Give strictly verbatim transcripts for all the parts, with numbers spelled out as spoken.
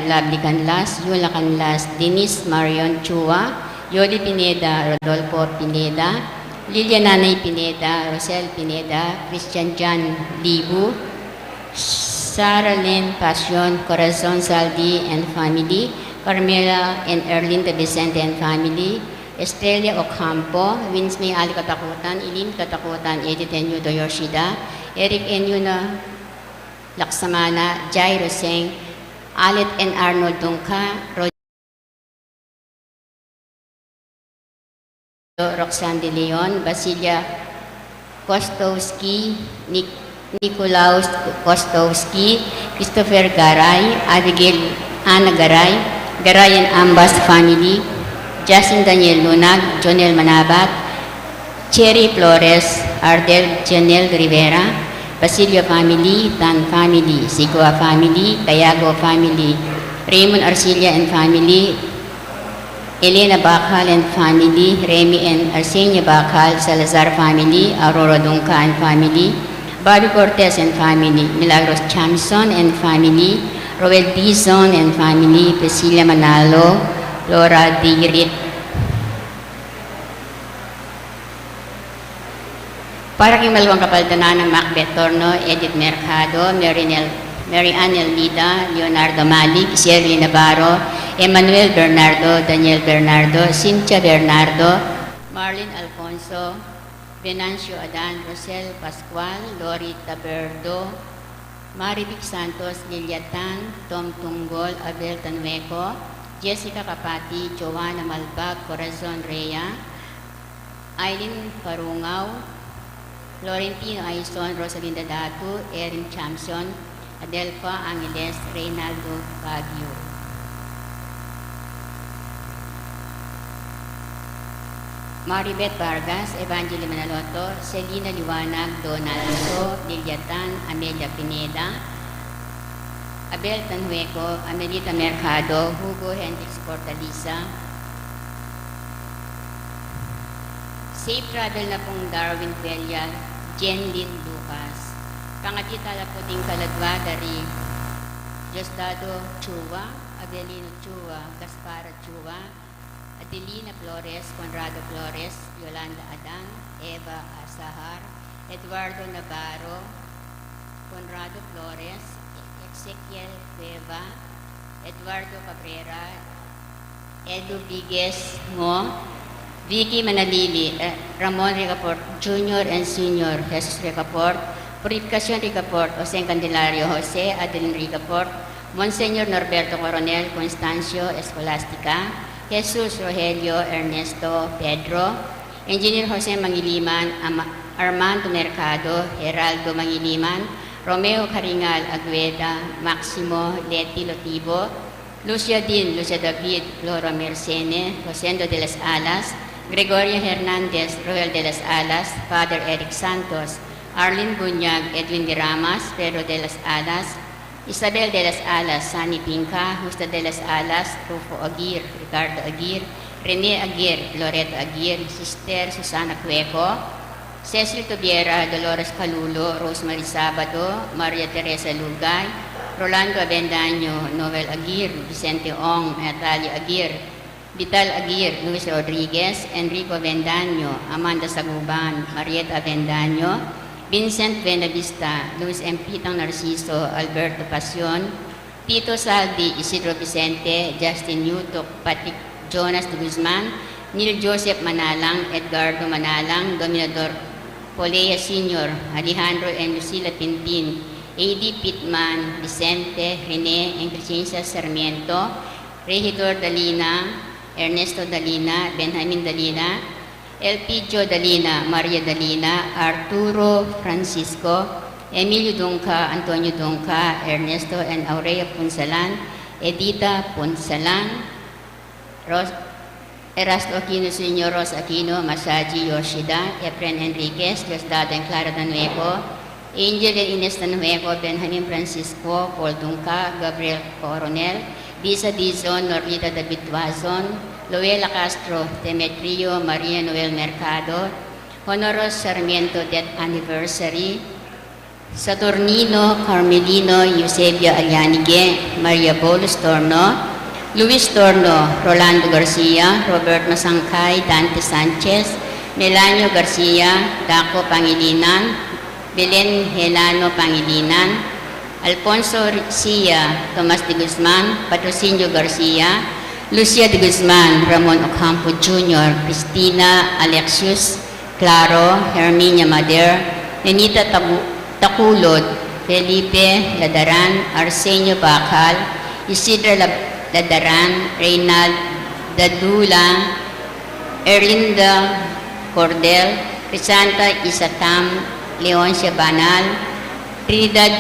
Lovely Canlas, Yula Canlas, Denise Marion Chua, Yoli Pineda, Rodolfo Pineda, Lilia Nanay Pineda, Rosel Pineda, Christian John Libu, Sarah Lynn Passion, Corazon Saldi and family, Carmela and Erlinda Vicente and family, Estrella Ocampo, Winsme Ali Katakutan, Eileen Katakutan, Edith and Yudo Yoshida, Eric and Yuna Laksamana, Jairo Seng, Alet and Arnold Dungka, Rod-, Roxanne De Leon, Basilia Kostowski, Nic-, Nicolaus Kostowski, Christopher Garay, Abigail Ana Garay, Garay and Ambas family, Justin Daniel Lunag, Jonel Manabat, Cherry Flores, Ardel Janel Rivera, Basilio family, Tan family, Sigua family, Cayago family, Raymond Arcilla and family, Elena Bacal and family, Remy and Arsenia Bacal, Salazar family, Aurora Dunca and family, Bobby Cortez and family, Milagros Chamson and family, Roel Dizon and family, Priscilla Manalo, Laura Dirit. Para king maluang kapaldanan nang Macbeth Torno, Edith Mercado, Mary Nel-, Mary Ann Elmida, Leonardo Malik, Shirley Navarro, Emmanuel Bernardo, Daniel Bernardo, Cynthia Bernardo, Marlene Alfonso, Venancio Adan, Rosel Pascual, Lori Taberdo, Marivic Santos, Lilia Tan, Tom Tunggol, Abel Tanhueco, Jessica Capati, Joanna Malbag, Corazon Rea, Aileen Parungaw, Florentino Aison, Rosalinda Datu, Erin Chamson, Adelfa Angeles, Reynaldo Baguio, Maribeth Vargas, Evangeline Manaloto, Selina Liwanag, Donaldo, Lilia Tan, Amelia Pineda, Abel Tanhueco, Amelita Mercado, Hugo Hendrix Portalisa, Safe travel na pung Darwin Pelia, Jenlyn Lucas. Pangadi tala pu ding kaladwa da ri Diosdado Chua, Avelino Chua, Gaspara Chua, Adelina Flores, Conrado Flores, Yolanda Adan, Eva Asahar, Eduardo Navarro, Conrado Flores, Ezekiel Cueva, Eduardo Cabrera, Edu Vigues Ngo, Vicky Manalili, eh, Ramon Ricafort Junior and Senior, Jesus Ricafort, Purificacion Ricafort, Jose Candelario Jose, Adeline Ricafort, Monsignor Norberto Coronel, Constancio Escolastica, Jesus Rogelio, Ernesto Pedro, Engineer Jose Mangiliman, Ama-, Armando Mercado, Geraldo Mangiliman, Romeo Caringal Agueda, Maximo Leti Lotibo, Lucia Din, Lucia David, Flora Mercene, Rosendo de las Alas, Gregorio Hernandez, Roel de las Alas, Father Eric Santos, Arlene Bunyag, Edwin de Ramas, Pedro de las Alas, Isabel de las Alas, Sunny Pinca, Justa de las Alas, Rufo Aguirre, Ricardo Aguirre, Rene Aguirre, Loreto Aguirre, Sister Susana Cueco, Cecil Tubiera, Dolores Calulo, Rosemary Sabado, Maria Teresa Lugay, Rolando Avendaño, Noel Aguirre, Vicente Ong, Natalia Aguirre, Vital Aguirre, Luis Rodriguez, Enrico Avendaño, Amanda Saguban, Marieta Avendaño, Vincent Buenavista, Luis M. Pitang Narciso, Alberto Pasion, Tito Saldi, Isidro Vicente, Justin Yutok, Patrick Jonas de Guzman, Neil Joseph Manalang, Edgardo Manalang, Dominador Polea Senior, Alejandro and Lucila Tintin, A D Pitman, Vicente, Rene, and Crescencia Sarmiento, Regidor Dalina, Ernesto Dalina, Benjamin Dalina, Elpidio Dalina, Maria Dalina, Arturo Francisco, Emilio Dungca, Antonio Dungca, Ernesto and Aurea Punsalan, Edita Punsalan, Ros-, Erasto Aquino Senior, Rosa Aquino, Masaji Yoshida, Efren Enriquez, Diosdado and Clara Danueco, Angel and Ines Tanhueco, Benjamin Francisco, Paul Dungca, Gabriel Coronel, Lisa Dizon, Norlita David Tuazon, Loela Castro, Demetrio, Maria Noel Mercado, Honoros Sarmiento death anniversary, Saturnino Carmelino, Eusebia Alianige, Maria Bolus Torno, Luis Torno, Rolando Garcia, Robert Masangkay, Dante Sanchez, Melanio Garcia, Daco Pangilinan, Belen Helano Pangilinan, Alfonso Sia, Tomas de Guzman, Patrocinio Garcia, Lucia de Guzman, Ramon Ocampo Junior, Cristina Alexius, Claro, Herminia Mader, Nenita Tabu-, Taculod, Felipe Ladaran, Arsenio Bacal, Isidra Lab-, Ladaran, Reynald Dadula, Erlinda Cordel, Crisanta Isatam, Leoncia Banal, Trinidad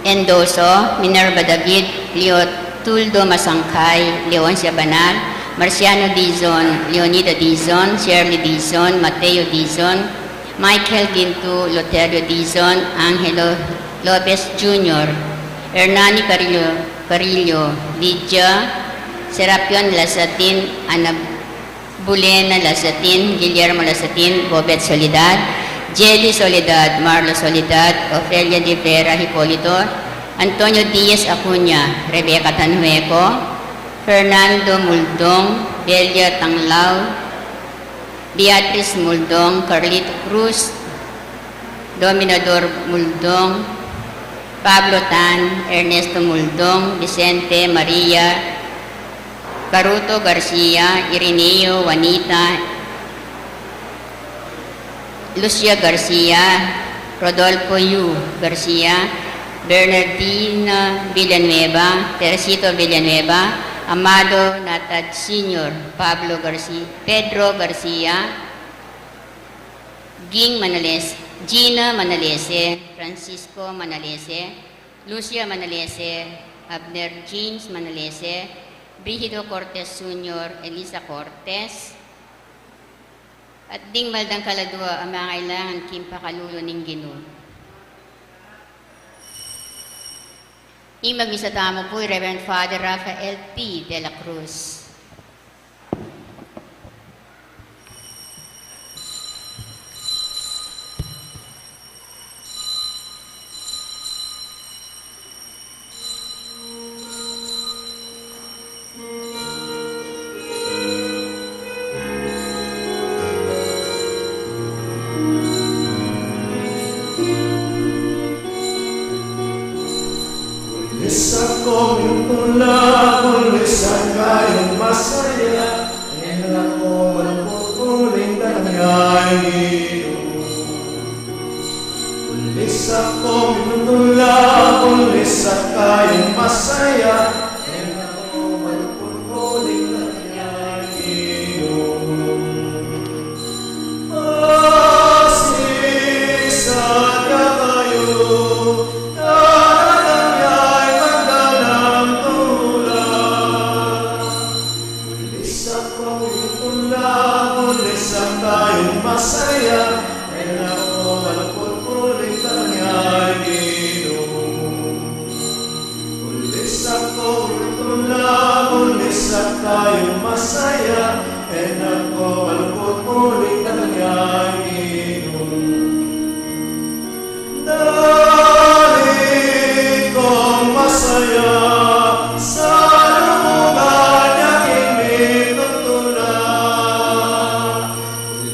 Endoso, Minerva David, Leotuldo Masangkay, Leoncia Banal, Marciano Dizon, Leonida Dizon, Shirley Dizon, Mateo Dizon, Michael Gintu, Loterio Dizon, Angelo Lopez Junior, Hernani Carrillo, Carrillo, Lydia, Serapion Lasatin, Ana Bulena Lasatin, Guillermo Lasatin, Bobet Soledad, Jelly Soledad, Marlo Soledad, Ofelia de Vera Hipolito, Antonio Diaz Acuña, Rebecca Tanhueco, Fernando Muldong, Belia Tanglao, Beatriz Muldong, Carlito Cruz, Dominador Muldong, Pablo Tan, Ernesto Muldong, Vicente Maria, Caruto Garcia, Irineo, Juanita, Lucia Garcia, Rodolfo Yu Garcia, Bernardina Villanueva, Teresito Villanueva, Amado Natad Senior, Pablo Garcia, Pedro Garcia, Ging Manales, Gina Manalese, Francisco Manalese, Lucia Manalese, Abner James Manalese, Brigido Cortes Senior, Elisa Cortes, at ding maldang kaladua a mangailangan king pakalulu ning Ginu. Ing magmisa tamu pu i Reverend Father Rafael P. de la Cruz. Lisak ko mintun labu, lisak kayung masaya, e na ko maluput uling tanang yayi. Lisak ko mintun labu, lisak kayung masaya, e na ko maluput uling tanang yayi. Lisak ko mintun labu, lisak kayung masaya, e na ko maluput uling tanang yayi. Dali kong masaya, sa lubugan ya king mitutula.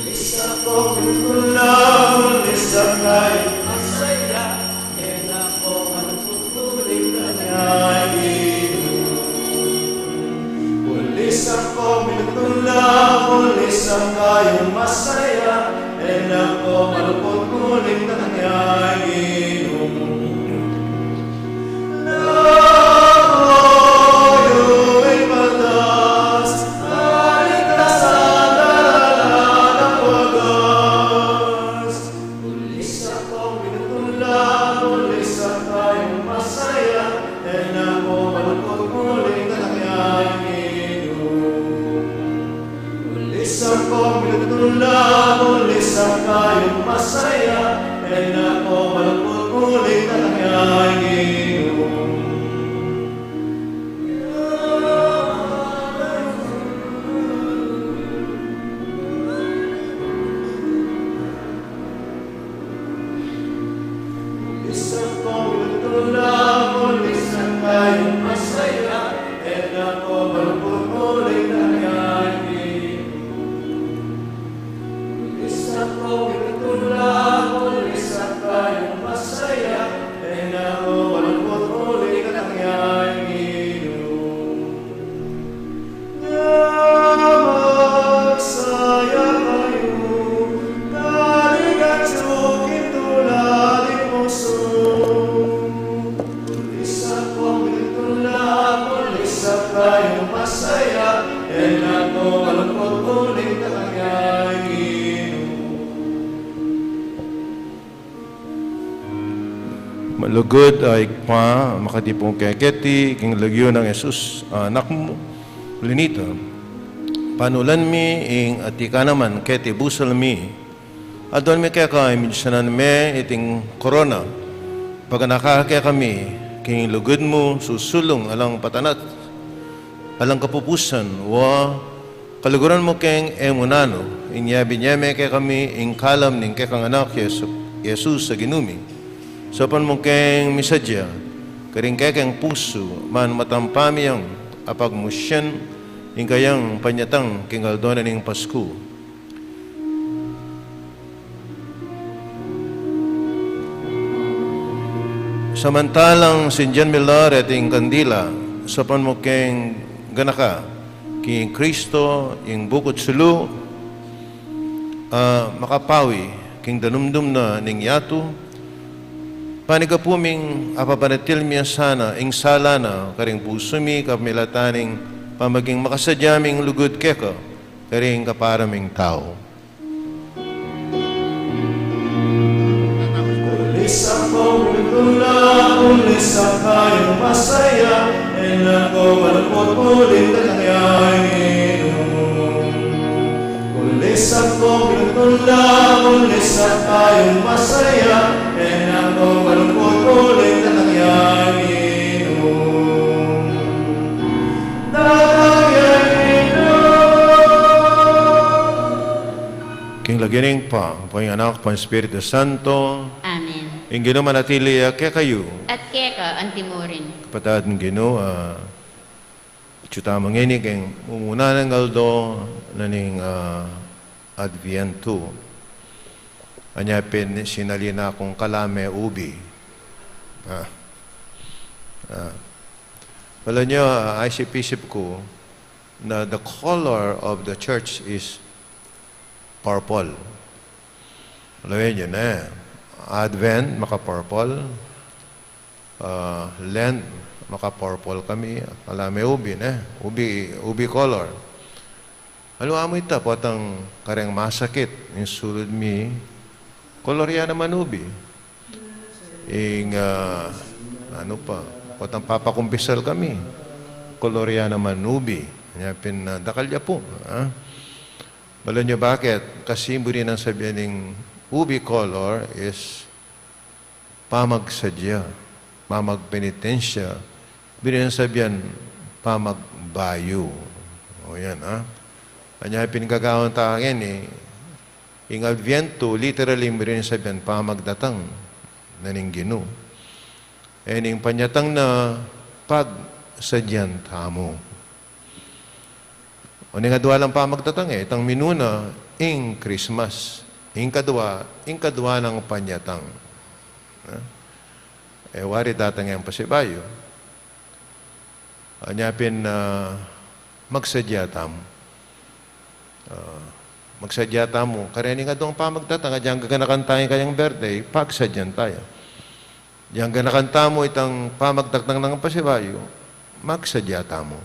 Lisak ko mintun labu, lisak kayung masaya, e na ko maluput uling tanang yayi. Lisak ko mintun labu, lisak kayung masaya, e na ko maluput uling tanang yayi. Lisak ko mintun labu, lisak kayung masaya, e na ko maluput uling tanang yayi. Lisak ko mintun labu, lisak kayung masaya, e na ko maluput Masaya, e na ko malungkut uling tanging Ginu. Kulisan kong mitula, kulisan kayung masaya, e na ko malungkut uling tanging Ginu. Magsaya kayu, daligan yu king tula ning bugsu. Kulisan kong mitula, kulisan kayung masaya, e na ko malungkut uling tanging Ginu. Malugud a Ibpa, makatipun kekami keti king lagyu nang Jesus a Anak mu, uli na nita, panulan mi ing atin ka naman keti busal mi. Aduan mi keka ing minsanan me iting korona. Paganaka kekami king lugud mu susulung alang patanat, alang kapupusan, wa kaluguran mu keng e mu nanu, inya binye me kekami ing kalam ning kekang Anak, Yesu, Jesus a Ginu mi. Saupan mu keng misadya karing kekeng pusu, ban matampa mi yang apagmusian ing kayang panyatang king aldo na ning Pasku. Samantalang sindian mi la reting kandila, saupan mu keng ganaka king Kristo, ing bukut sulu, a makapawi king danumdum na ning yatu. Panigapu ming apapanatil mi ya sana ing sala na karing pusu mi, kapamilatan ning pamaging makasadya ming lugud keka karing kapara ming tau. Kulisan kong mitula, kulisan kayung masaya, e na ko malungkut uling tanging Ginu. Kulisan kong mitula, kulisan kayung masaya, e na ko malungkut uling tanging Ginu. Tanging Ginu. King lagyu ning Ibpa, ampon ning Anak, ampon ning Espiritu Santo. Amen. Ing Ginu manatili ya kekayu. At keka antimurin. Kapatad king Ginu, ah, atyu tamu ngeni king mumuna nang aldo na ning, ah, Adviento. Anya pin sinali na kung kalame ubi. Ah. Ah. Alam nyo, ah, isip-isip ku na the color of the church is purple. Alam nyo yun, eh. Advent, maka-purple. Ah, Lent, maka-purple kami. Ala me ubi, ne? Ubi, ubi color. Alam mu ita, potang kareng masakit, ing sulud mi, color ya naman ubi. Ing, ah, anu pa, potang papakumpisal kami, color ya naman ubi. Nya pin, ah, dakal ya pu, ah. Alam nyo bakit? Kasi buri nang sabian ing ubi color is pamagsadya, pamagpenitensya, buri nang sabian pamagbayu. O yan, ah. Anya pin gagawan ta ngeni, ing Adviento, literally, buri nang sabian pamagdatang na ning Ginu. E ning panyatang na pagsadyan tamu. O ning adua lang pamagdatang, e, itang minuna, ing Christmas. Ing kadua, ing kadua nang panyatang. E, wari datang yang pasibayu. Anya pin, ah, magsadya tamu. Ah, magsadya tamu. Kareng aduang pamagdatang, agyang gaganakan taya ing kayang birthday, pagsadyan taya. Agyang gaganakan tamu itang pamagdatang nang pasibayu, magsadya tamu.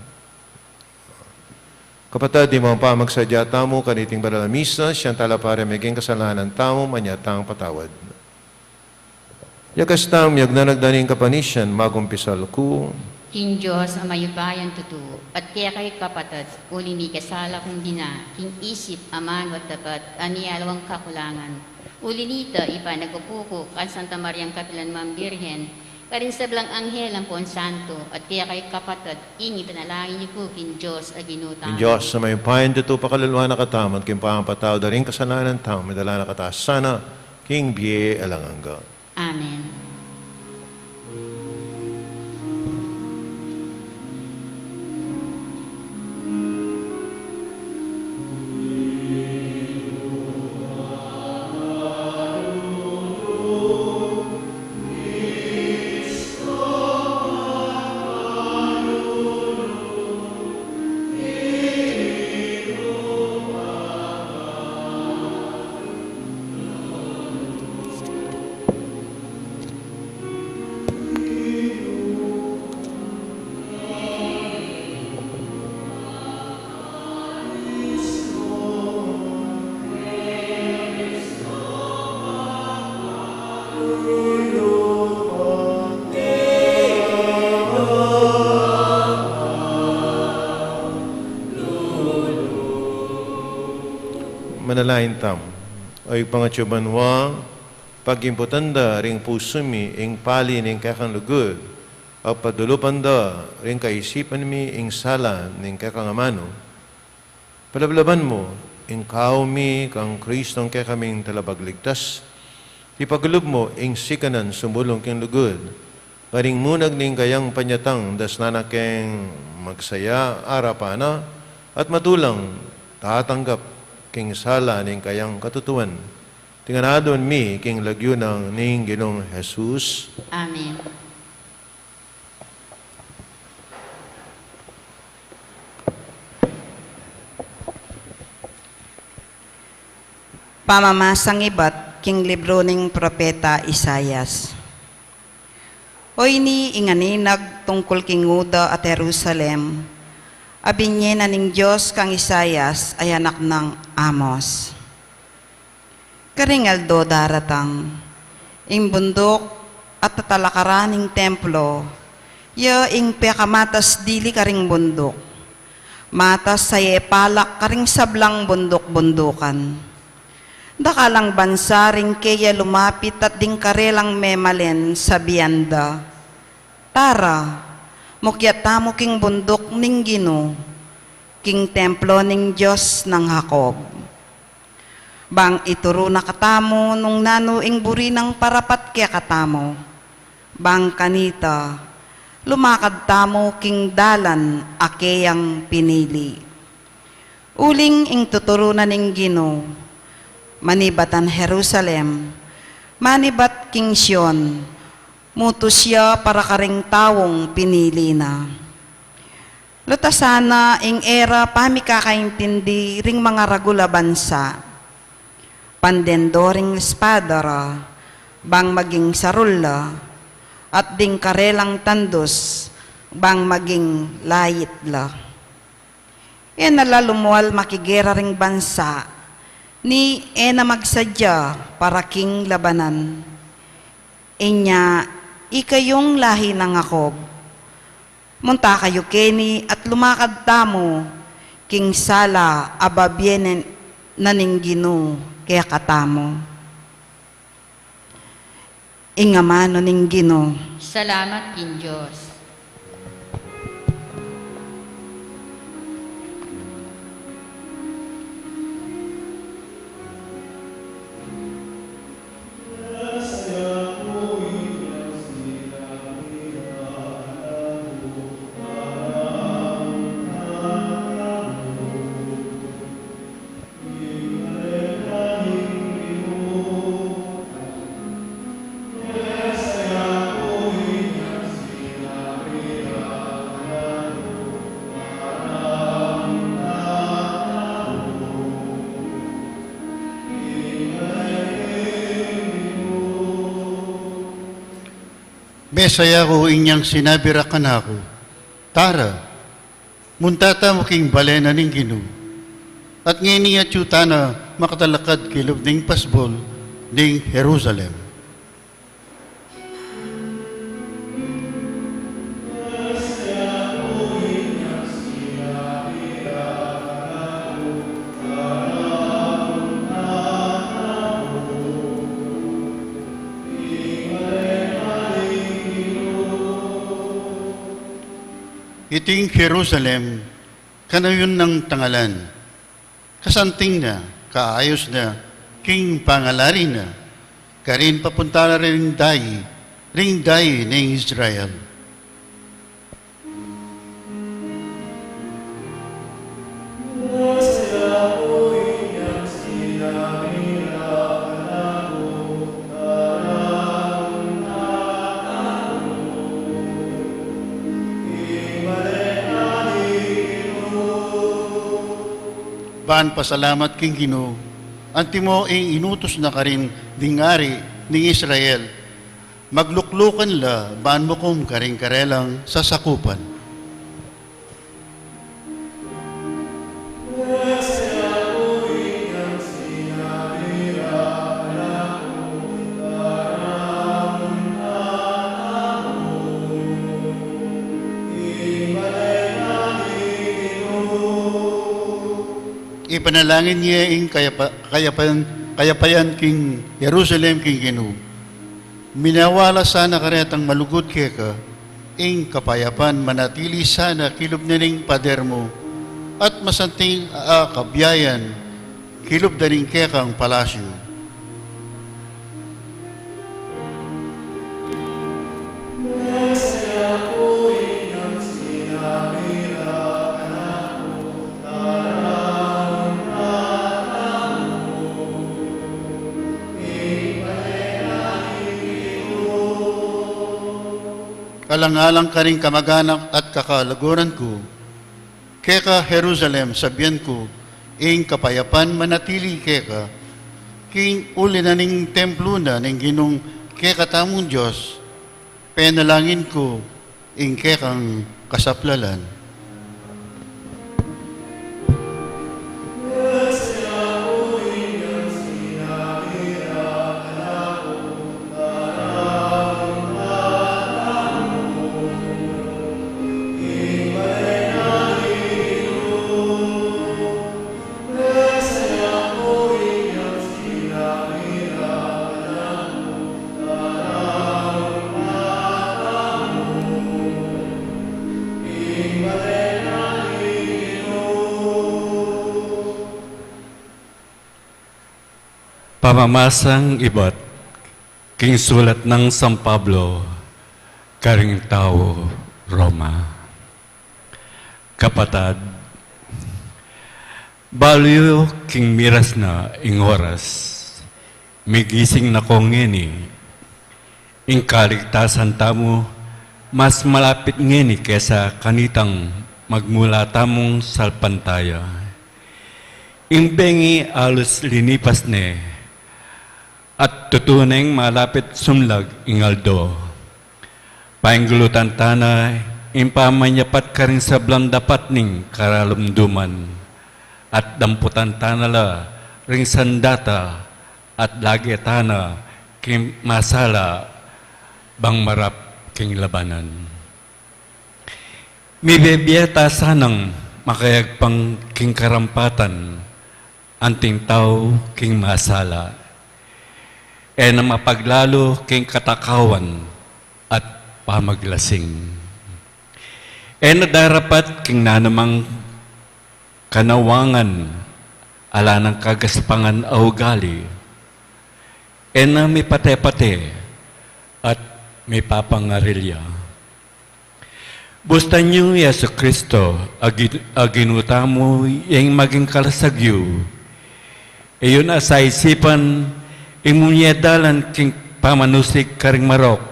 Kapatad, ing pamagsadya tamu kaniting banal a misa, siya tala para maging kasalanan tamu, manyatang patawad. Yakas tang miyagnanagdan ning kapanisian, magkumpisal ku. King Dios a mayupayang tutu, at keka, kapatad, uling mikasala kung dina, king isip, amanu at dapat, a miyalwang kakulangan. Uli nita, ipanagpupu ku kang Santa Mariang kapilan man Birhen, karing sablang anghel ampon santo, at keka, kapatad, ing ipanalangin yu ku king Dios a Ginu tamu. Ing Dios a mayupayang tutu pakalulwan na katamu, at king pamapatawad da ring kasalanan tamu, idala na kata sana king bie alang angga. Amen. Manalangin tamu. O Ibpa, atsu ka banua, pagimputan da ring pusu mi ing pali ning kekang lugud, at padulupan da ring kaisipan mi ing sala ning kekang amanu. Palablaban mu ing kaumi kang Kristong kekaming Talapagligtas. Ipakalub mu ing sikanan sumulung king lugud, karing munag ning kayang panyatang dasnan na keng magsaya arapan na, at matulang tatanggap king sala ning kayang katutuan. Iti ngan aduan mi king lagyu nang ning Ginung Jesus. Amen. Pamamasang ibat king libru ning propeta Isaias. O ini ing aninag tungkul king Juda at Jerusalem, a binye na ning Dios kang Isaias a anak nang Amos. Karing aldo daratang, ing bunduk at tatalakaran ning templo, ya ing pekamatas dili karing bunduk. Matas a ipalak karing sablang bunduk-bundukan. Dakal lang bansa ring keya lumapit at ding karelang memalen sabian da, "Tara, mukyat tamu king bunduk ning Ginu, king templo ning Dios nang Jacob. Bang ituru na katamu nung nanu ing buri nang parapat kekatamu. Bang kanita, lumakad tamu king dalan a keyang pinili." Uling ing tuturu na ning Ginu, manibatan Jerusalem, manibat king Sion, mutus ya para karing taung pinili na. Lutasan na ing e ra pamikakaintindi ring mangaragul a bansa. Panden do ring espada ra, bang maging sarul la, at ding karelang tandus, bang maging lait la. E na la lumual makigera ring bansa, ni e na magsadya para king labanan. Inya, ikayung lahi nang Jacob, munta kayu keni at lumakad tamu king sala a babie na ning Ginu kekatamu. Ing amanu ning Ginu. Salamat king Dios. Mesa ya ku inyang sinabi ra kanaku, "Tara, munta tamu king bale na ning Ginu." At ngeni atyu tana makatalakad kilub ning pasbul ning Jerusalem. Iting Jerusalem, kanayun nang tangalan. Kasanting na, kaayus na, king pangalari na, karin papunta na ring dayi, ring dayi ning Israel. Ban pasalamat king Ginu, antimo ing inutus na karin ding ari ning Israel, magluklukan la ban mukum karing karelang sasakupan. Ipanalangin ye ing kayapa-, kayapan, kayapayan king Jerusalem king Ginu. Minawala sana karetang malugud keka, ing kapayapan manatili sana kilub na ning pader mu, at masanting a kabiayan kilub da ning kekang palasyu. Alang-alang karing kamaganak at kakalaguran ku, keka Jerusalem, sabian ku, ing kapayapan manatili keka, king uli na ning templu na ning Ginung kekatamung Dios, penalangin ku ing kekang kasaplalan. Pamamasang ibat king sulat nang San Pablo karing tau Roma. Kapatad, balu yu king miras na ing oras, migising na ko ngeni. Ing kaligtasan tamu mas malapit ngeni kesa kanitang magmula tamung salpantaya. Ing bengi alus linipas ne, at tutu neng malapit sumlag ing aldo. Painggulutan tana ing pamanyapat karing sablang dapat ning karalumduman, at damputan tana la ring sandata, at lage tana king masala bang marap king labanan. Mibebie ta sanang makayagpang king karampatan, anting tau king masala. E na mapaglalu king katakawan at pamaglasing. E na darapat king nanumang kanawangan, ala nang kagaspangan a ugali. E na mipate-pate at mipapangarilya. Bustan yu i Jesu Kristo, a Gi-, a Ginu tamu, ing maging kalasag yu. Inyang saisipan, ing munie dalan king pamanusig karing marok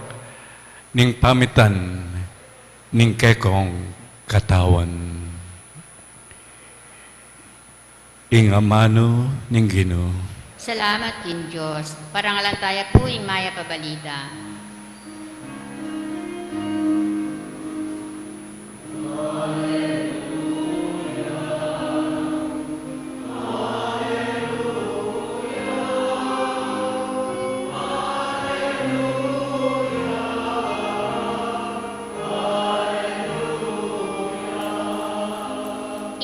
ning pamitan ning kekong katawan. Ing amanu ning Ginu. Salamat king Dios. Parangalan taya pu ing mayap a balita.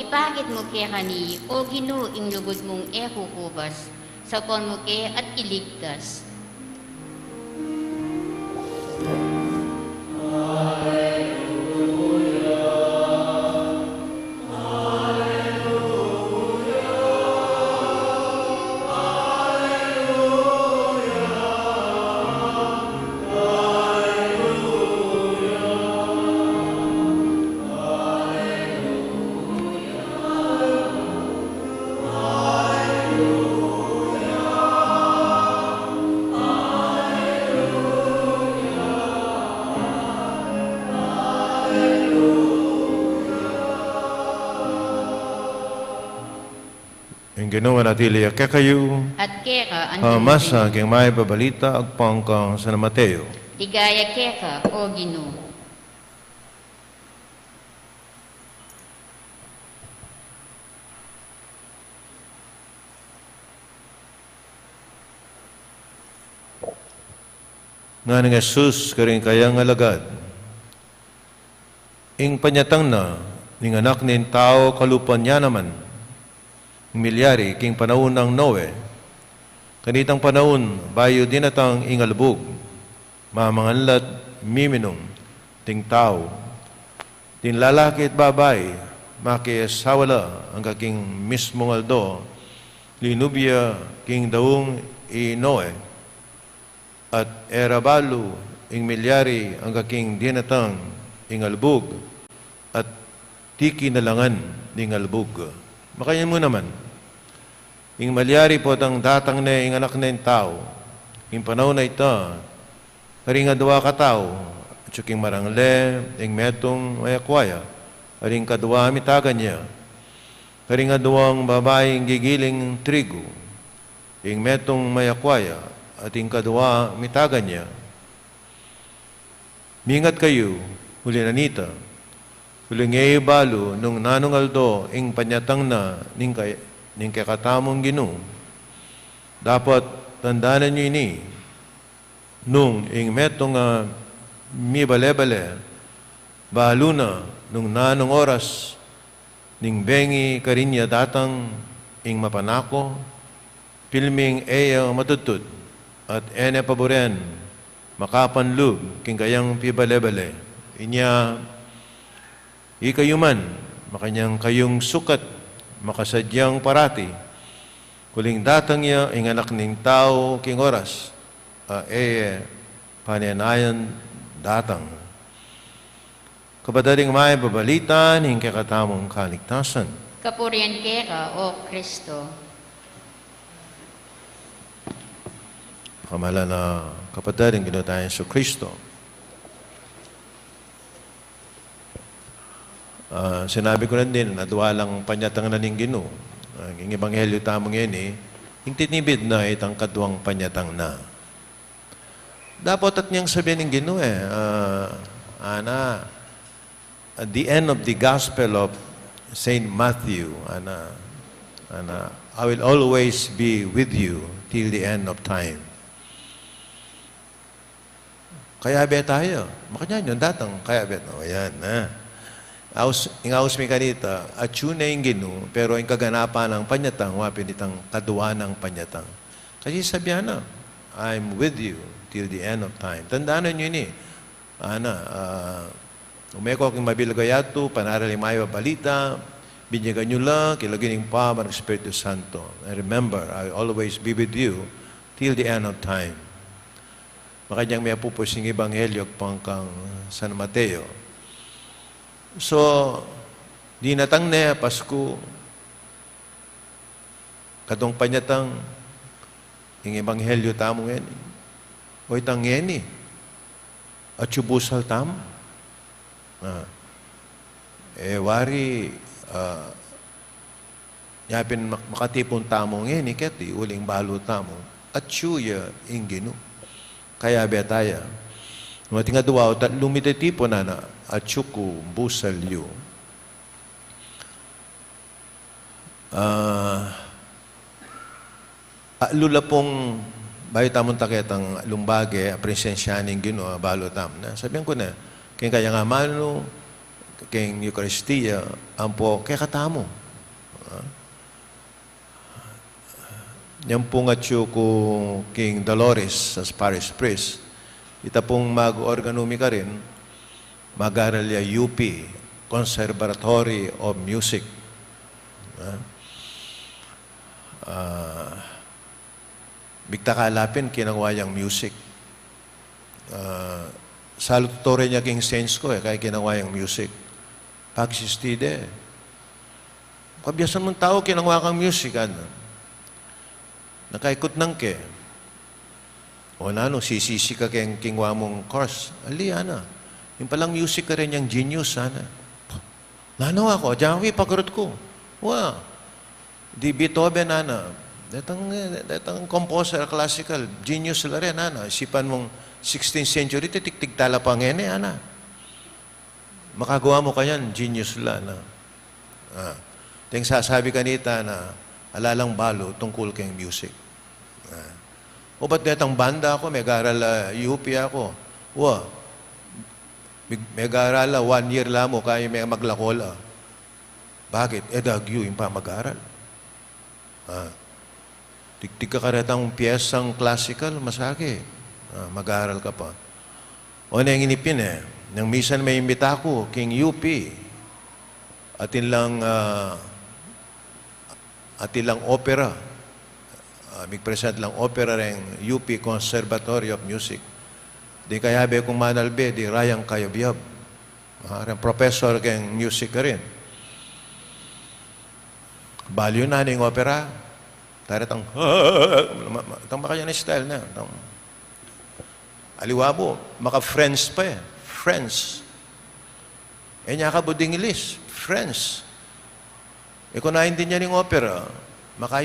Ipakit mu kekami, O Ginu, ing lugud mung e kukubas, saupon mu ke at iligtas. Ing Ginu manatili ya kekayu. At keka anti. Pamasa king mayap a balita agpang kang San Mateo. Ligaya keka, O Ginu. Ngana nang Jesus karing kayang alagad, Ing panyatang na ning Anak ning Tau kalupa na naman, Milyari king panaun nang Noe, kanitang panaun bayu dinatang ing albug, mamangan la't miminum ding tau, ding lalaki at babai, makiasawa la angga king mismung aldo, linub ya king daung i Noe. At e ra balu ing milyari angga king dinatang ing albug, at tiki na la ngan ning albug. Makanyan mu naman, ing malyari potang datang ne ing Anak ning Tau, ing panaun a ita, karing adua katau, atyu king marangle, ing metung mayakwa ya, karing kadua mitagan ya, karing aduang babaing gigiling trigu, ing metung mayakwa ya, at ing kadua mitagan ya. Mingat kayu, uli na nita, uling e yu balu nung nanung aldo ing panyatang na ning, kay, ning kekatamung Ginu. Dapat tandanan yu ini, nung ing metung a mibale-bale, balu na nung nanung oras ning bengi karin ya datang ing mapanako, pilming e ya matudtud, at e ne paburen makapanlub king kayang pibale-bale. Inya, ikayu man, makanyan kayung sukat, makasadyang parati, uling datang ya ing Anak ning Tau king oras a e panenayan datang. Kapatad, ing mayap a balita ning kekatamung kaligtasan. Kapurian keka, O Kristo. Pamalan na kapatad ing Ginu tang Jesu Kristo. Ah, sinabi ku na din, adua lang panyatang na ning Ginu. Ah, ing ebanghelyo tamu ngeni, ing tinibid na itang kaduang panyatang na. Dapat at niyang sabihin ning Ginu, e, ah, ana, at the end of the Gospel of Saint Matthew, ana, ana, "I will always be with you till the end of time." Kayabe taya. Makanyan yu, datang, kayabe. O, yan, ha. Aus, ing aus mi kanita, atyu ne ing Ginu, pero ing kaganapan nang panyatang, wa pin itang kadua nang panyatang. Kasi sabi na, "I'm with you till the end of time." Tandanan yu ini. Ana, ah, ume ko king mabilug a yatu, panaral ing mayap a balita, binyagan yu la king lagyu ning Ibpa, Anak, Espiritu Santo. And remember, I will always be with you till the end of time. Makanyan mi apupus ing ebanghelyo agpang kang San Mateo. So, dinatang ne a Pasku, kaduang panyatang, ing ebanghelyo tamu ngeni. O itang ngeni, atyu busal tamu. Ah. E wari, ah, nya pin mak-, makatipun tamu ngeni keti, uling balu tamu, atyu ya ing Ginu. Kayabe taya. Nung ating adua o tatlu mititipun, ana, atyu ku, busal yu. Ah, atlu la pung, bayu tamung taketang atlung bage a presensya ning Ginu, ah, balu tamu na. Sabian ku na, king kayang amanu, king Eukaristia, ampo kekatamu. Ah. Nyang pung atyu ku king Dolores as parish priest, ita pung mag-organu mi karin, mag-aral ya U P, Conservatory of Music. Ah, ah, bigta ka la pin kinangwa yang music. Ah, salu tuturing ya king saints ko, e, kaya kinangwa yang music. Pagsisti de. Kabiasan mung tau kinangwa kang music, ana. Nakaikut nang ke. O nanu, sisisi ka keng kinangwa mung course. Ali, ana. Ing palang music karin yang genius, ana. Nanu aku, jawi pagarut ku. Wa. Di Beethoven, ana. Detang, detang composer, classical, genius la rin, ana. Isipan mung sixteenth century, titiktik tala pa ngeni, ana. Makagawa mu kanyan, genius la, ana. Ah. Deng sasabi kanita na, ala lang balu tungkul keng music. Ah. O ba't detang banda ku, megaral la U P aku. Wa. Meg-, megaral la, one year la mu, kaya me maglako la. Bakit? E dagyu ing pamag-aral. Ah, tigtig ka karetang piesang classical, masakit. Ah, mag-aral ka pa. O, neng ini pin e, neng misan meimbita ku king U P, atin lang, ah, atin lang opera. Ah, mig-present lang opera reng U P Conservatory of Music. Di kayabe kung manalbe, di rayang kayabyab. Ah, reng professor keng music karin. Balu na ning opera. Tara tang, tang makayan style na. Tang, aliwa mu, maka-French pa e. French. E nya ka bu English, French. E ku naintindian ing opera, maka,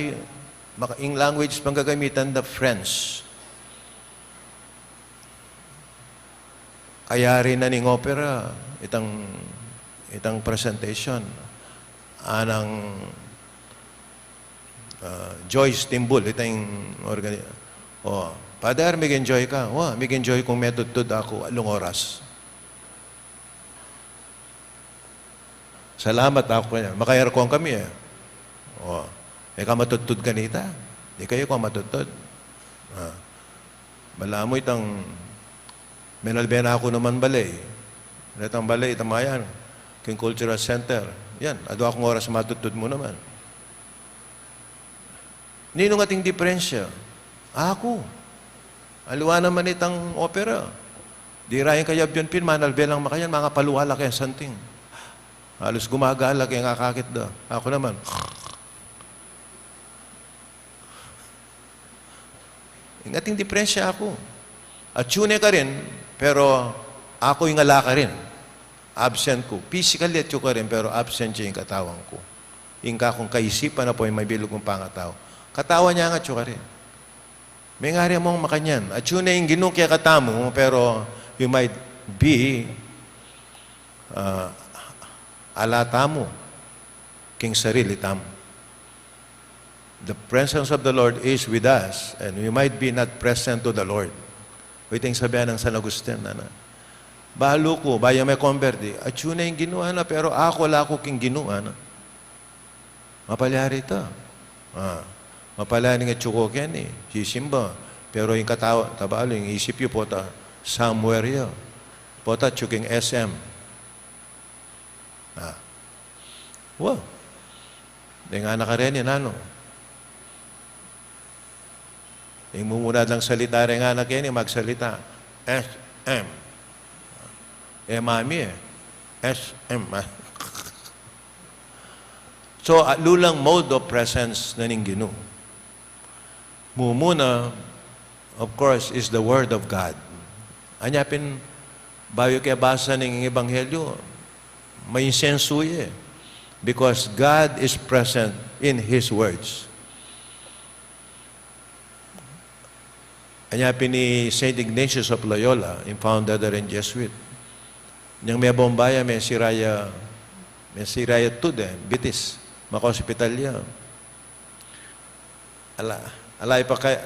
maka, ing language pang gagamitan da French. Kayari na ning opera, itang, itang presentation. Anang, ah, Joyce Timbul, itang organi-, o, Father, mig-enjoy ka? Wa, mig-enjoy kung metudtud aku, alung oras. Salamat, aku kanya. Maka-aircon kami e. O, e ka matudtud kanita. Di kayu ku matudtud. Ah. Balamu itang menalbe na ku naman balay. Retang balay, itang mayan. King Cultural Center. Yan, adwa kung oras matudtud mu naman. Ninung ating diperensya? Aku. Aliwa naman itang opera. Di rayang kayabyab pin, manalbe lang makayan, mangapaluwa la keng santing. Halos gumagala keng akakit da. Aku naman. Ing ating diperensya aku. Atyu ne karin, pero aku ing ala karin. Absent ku. Physically atyu karin, pero absent ya ing katawan ku. Ing kakung kaisipan apo ing mabilug kung pangatau. Katawan ya nga atyu karin. Mengari mung makanyan. Atyu ne ing Ginu kekatamu, pero you might be, ah, ala tamu king sarili tamu. The presence of the Lord is with us, and we might be not present to the Lord. Ito ing sabi nang San Agustin, ana. Balu ku, bayu me-convert, atyu ne ing Ginu, ana, pero aku ala ku king Ginu, ana. Mapalyari ita. Ah, mapalyari ing atyu ku keni, sisimba. Pero ing katawan, tabalu, ing isip yu pota somewhere ya. Pota atyu king S M. Ah. Wow. Deng anak kareni, nanu? Ing mumuna lang salita reng anak keni, magsalita. S M. E, mami e. S M. So, atlu lang mode of presence na ning Ginu. Mumuna, of course, is the Word of God. Anya pin, bayu ke basa ning Ebanghelyo, mainsensu ye. Because God is present in His words. Anya pin i Saint Ignatius of Loyola, ing founder da ring Jesuit. Nyang mebomba ya, mesira ya, mesira ya tud e, bitis, makaospital ya. Ala, ala yu pa kaya,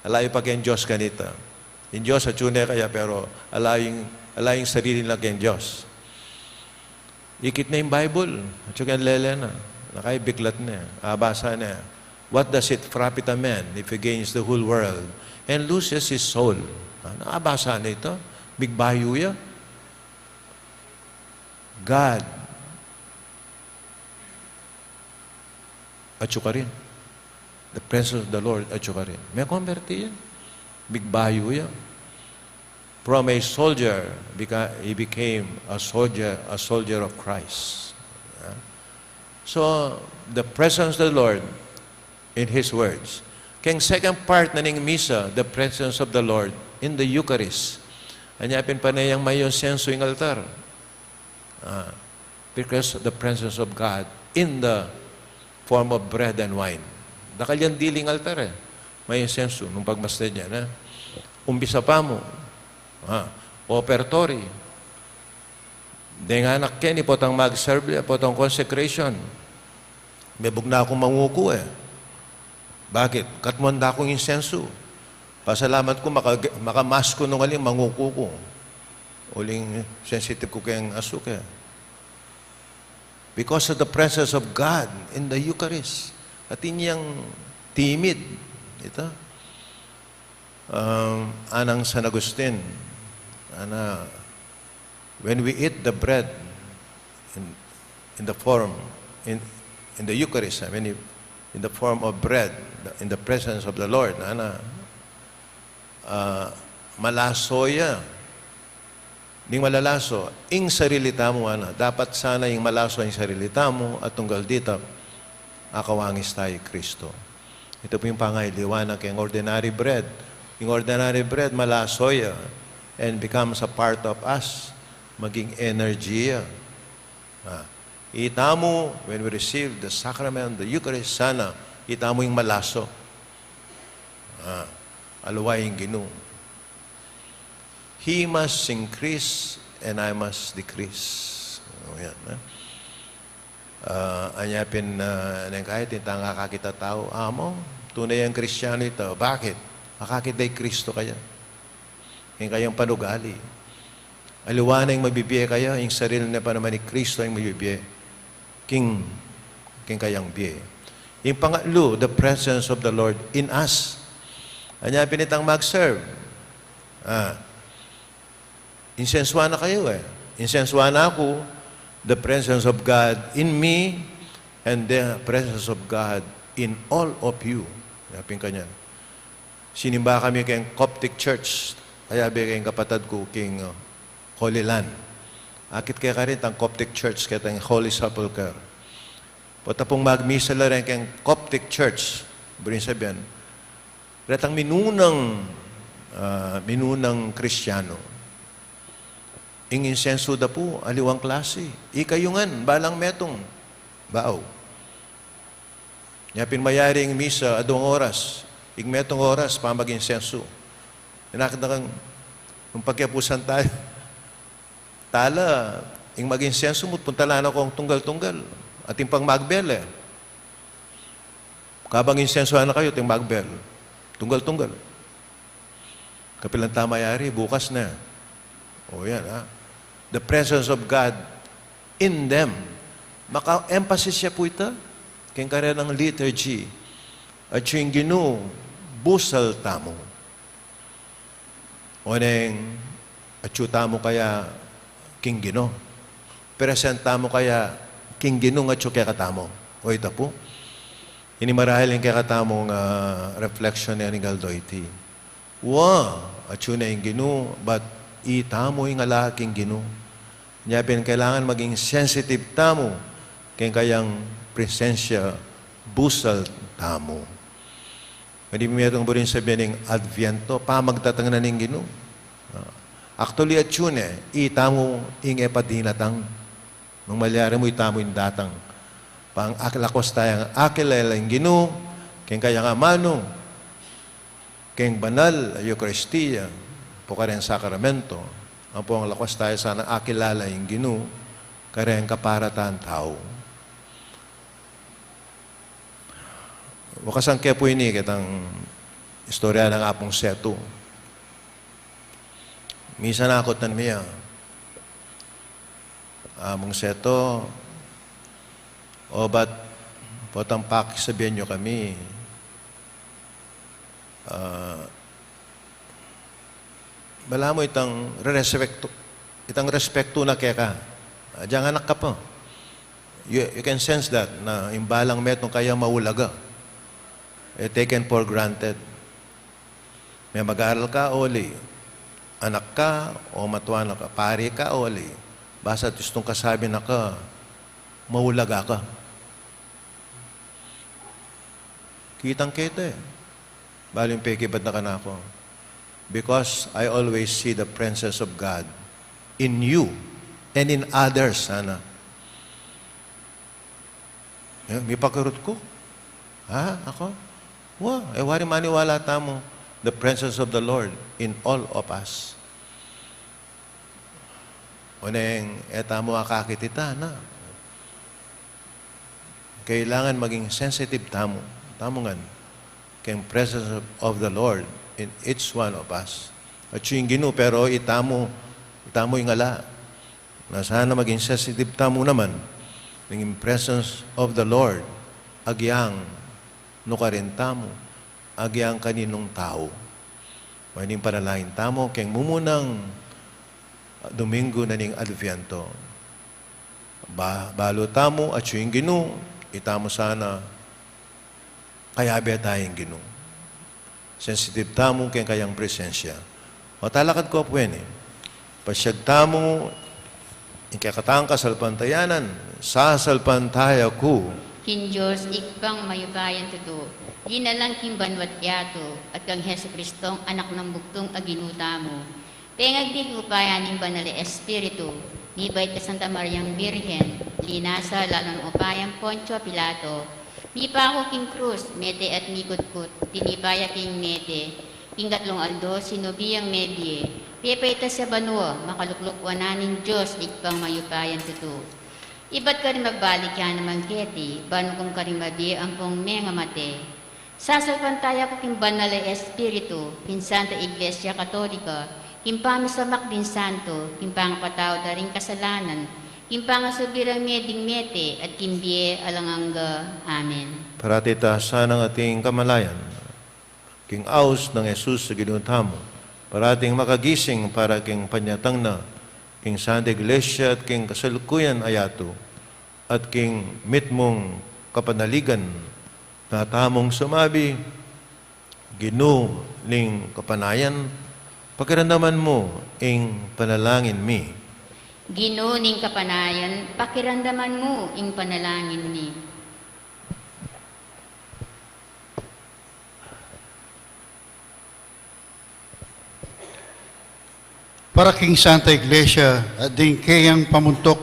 ala yu pa keng Dios kanita. Ing Dios atyu ne kaya, pero ala yu ing, ala yu ing sarili na keng Dios. Ikit ne ing Bible, atyu keng lele na. Nakay biklat ne, abasa ne. "What does it profit a man if he gains the whole world and loses his soul?" Ana, abasa ne ita, bigbayu ya. God atyu karin. The presence of the Lord atyu karin. Me-convert ya. Bigbayu ya. From a soldier, beca-, he became a soldier, a soldier of Christ. Yeah. So, the presence of the Lord in His words. Keng second part na ning misa, the presence of the Lord in the Eucharist. Anya pin pane yang mainsensu ing altar. Ah, because the presence of God in the form of bread and wine. Dakal yang diling altar e. Mainsensu, nung pagmasdan ya, e. Umpisa pa mu. Ah, ofertory. Deng anak keni, potang mag-serve, potang consecration. Mebugna kung manguku e. Bakit? Katmuan da kung insensu. Pasalamat ku, maka-, maka-mass ku nung aling manguku ku. Uling sensitive ku keng asuke. Because of the presence of God in the Eucharist. Atin yang timid. Ita. Um, anang San Agustin, ana, when we eat the bread in, in the form, in, in the Eucharist, I mean, in the form of bread, in the presence of the Lord, ana, ah, malaso ya. Ding malalaso, ing sarili tamu, ana. Dapat sana ing malaso ing sarili tamu, at tunggal dita, akawangis taya i Kristo. Ita pu ing pangailiwan na keng ordinary bread. Ing ordinary bread, malaso ya, and becomes a part of us. Maging energy ya. Ah, itamu, when we receive the sacrament, the Eucharist, sana, itamu ing malaso. Ah, aliwa ing Ginu. He must increase and I must decrease. O, yan, eh. Ah, anya pin, ah, neng kaya tintang akakit a tau, "Amu, tune yang Kristiyanu ita." Bakit? Akakit da i Kristo kaya. Ing kayang panugali. Aliwa na ing mabibie kaya, ing sarili na pa naman i Kristo ing mabibie. King, king kayang bie. Ing pangatlu, the presence of the Lord in us. Anya pin itang mag-serve. Ah. Insensuan na kayu, eh. Insensuan na aku, the presence of God in me, and the presence of God in all of you. Anya pin kanyan. Sinimba kami keng Coptic Church, kayabe keng kapatad ku king, uh, Holy Land. Akit keka rin itang Coptic Church, ketang Holy Sepulchre. Pota pung magmisa la rin keng Coptic Church, buri ning sabian, retang minunang, ah, minunang Kristiyanu. Ing insensu da pu, aliwang klasi. Ikayu ngan, balang metung. Bau. Nya pin mayari ing misa, aduang oras. Ing metung oras, pamag-insensu. Inakit na kang, nung pagkiapusan taya, tala, ing mag-insensu mu, puntalan na kung tunggal-tunggal. Atin pang magbel, eh. Kabang insensuan na kayu, atin magbel. Tunggal-tunggal. Kapilan ta mayari, bukas na. O yan, ha? The presence of God in them. Maka-emphasis ya pu ita, keng karenang liturgy. Atyu ing Ginu, busal tamu. Oneng, atyu tamu kaya king Ginu. Present tamu kaya king Ginu nga atyu kekatamu. O ita pu. Ini marahil ing kekatamung, ah, reflection neng aldo iti. Wa, atyu na ing Ginu, but itamu ing ala king Ginu. Nya pin kailangan maging sensitive tamu keng kayang presensya, busal tamu. Pwede mi itang buri ning sabian ing Adviento, pamagdatang na ning Ginu. Ah, actually, atyu ne, itamu ing e pa dinatang. Nung malyari mu, itamu ing datang. Pang ak-, lakus tayang akilala ing Ginu, keng kayang amanu, keng banal a Eukaristia, ampo kareng sakramento, ampong lakus taya sana akilala ing Ginu, kareng kaparatan tau. Wakasan ke pu ini ketang istorya nang Apung Setu. Misan akutan mi ya. Amung Setu, obat potang pakisabian yu kami. Ah, balamu itang rerespektu, itang respektu na keka. Ah, dyang anak ka pa. You, you can sense that, na ing balang metung kaya maulaga. E taken for granted. Me mag-aral ka, o ali. Anak ka, o matua na ka. Pari ka, o ali. Basta tustung kasabi na ka, maulaga ka. Kitang-kita e. Balu ing pekibat na kanaku. Because I always see the presence of God in you and in others, sana. E, mipakarut ku. Ha? Aku? Wa, e wari maniwala tamu, the presence of the Lord in all of us. Oneng e tamu akakit ita, na. Kailangan maging sensitive tamu. Tamu ngan. Keng presence of, of the Lord in each one of us. Atyu ing Ginu, pero itamu, itamu ing ala. Na sana maging sensitive tamu naman ning presence of the Lord agyang nukarin tamu, agyang kaninung tau. Mayning panalangin tamu keng mumunang Domingo na ning Adviento. Ba-, balu tamu atyu ing Ginu, itamu sana kayabe ta ing Ginu. Sensitive tamu keng kayang presensya. O talakad ku pu ini, pasyag tamu ing kekatang kasalpantayanan, sasalpantaya ku king Dios Ibpang mayupayang tutu, linalang king banua't yatu, at kang Jesucristong Anak nang bugtung a Ginu tamu, pengagli king upaya ning Banal a Espiritu, mibait kang Santa Mariang Birhen, linasa lalam ning upayang Poncio Pilato, mipaku king krus, mete at mikutkut, tinipa ya king mete, king katlung aldo sinubi yang mebie, pepaitas ya banua, makalukluk wanan ning Dios Ibpang mayupayang tutu. Ibat karing magbalik ya naman keti, ban ukun karing mabie ampong mengamate. Sasalpantaya ku king Banal a Espiritu, king Santa Iglesia Katolika, king pamisamak ding santo, king pangapatawad da ring kasalanan, king pangasubli rang meding mete, at king bie alang angga. Amen. Parati ta sanang ating kamalayan king aus nang Jesus a Ginu tamu, parating makagising para king panyatang na king Santa Iglesia at king kasalukuyan a yatu, at king mitmung kapanaligan na tamung sumabi, Ginu ning kapanayan, pakiramdaman mu ing panalangin mi. Ginu ning kapanayan, pakiramdaman mu ing panalangin mi. Para king Santa Iglesia at ding keyang pamuntuk,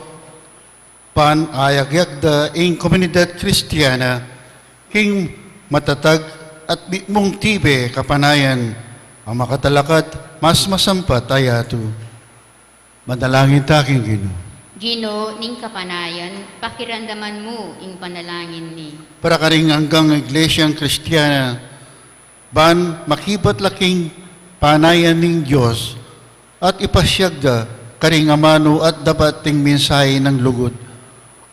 ban ayagyak da ing komunidad Kristiana king matatag at mitmung tibe kapanayan a makatalakad mas masampat a yatu. Manalangin ta king Ginu. Ginu ning kapanayan, pakiramdaman mu ing panalangin mi. Para karing anggang Iglesiang Kristiana, ban makibat la king panayan ning Dios, at ipasyag da karing amanu at dapat ding mensahe nang lugud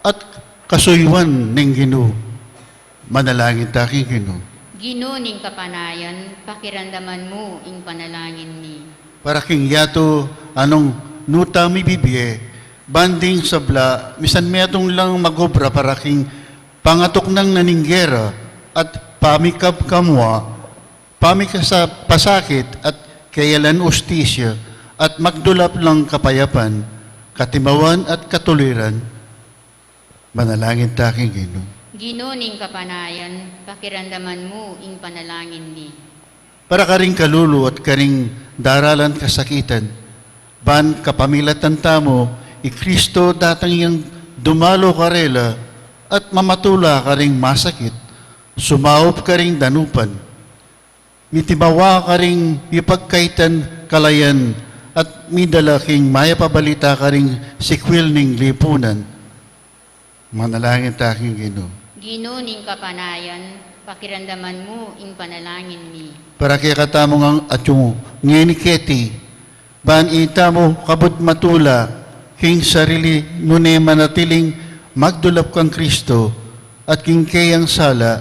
at kasuyuan ning Ginu. Manalangin ta king Ginu. Ginu ning kapanayan, pakiramdaman mu ing panalangin mi. Para king yatu a nung nu tamu mibibie, ban ding sabla, misan metung lang mag-obra para king pangatuknang na ning gera at pamikabkamua, pamikasa-, pasakit at keyalan ustisya, at magdulap lang kapayapan, katimawan at katuliran. Manalangin ta king Ginu. Ginu ning kapanayan, pakiramdaman mu ing panalangin mi. Para karing kalulu at karing daralan kasakitan, ban kapamilatan tamu i Kristo datang yang dumalu karela at mamatula karing masakit, sumaup karing danupan, mitimawa karing mipagkaitan kalayan, at midala king mayap a balita karing sikwil ning lipunan. Manalangin ta king Ginu. Ginu ning kapanayan, pakiramdaman mu ing panalangin mi. Para kekatamu ngan atyu ngeni keti, ban itamu kabud matula king sarili nune manatiling magdulap kang Kristo at king keyang sala,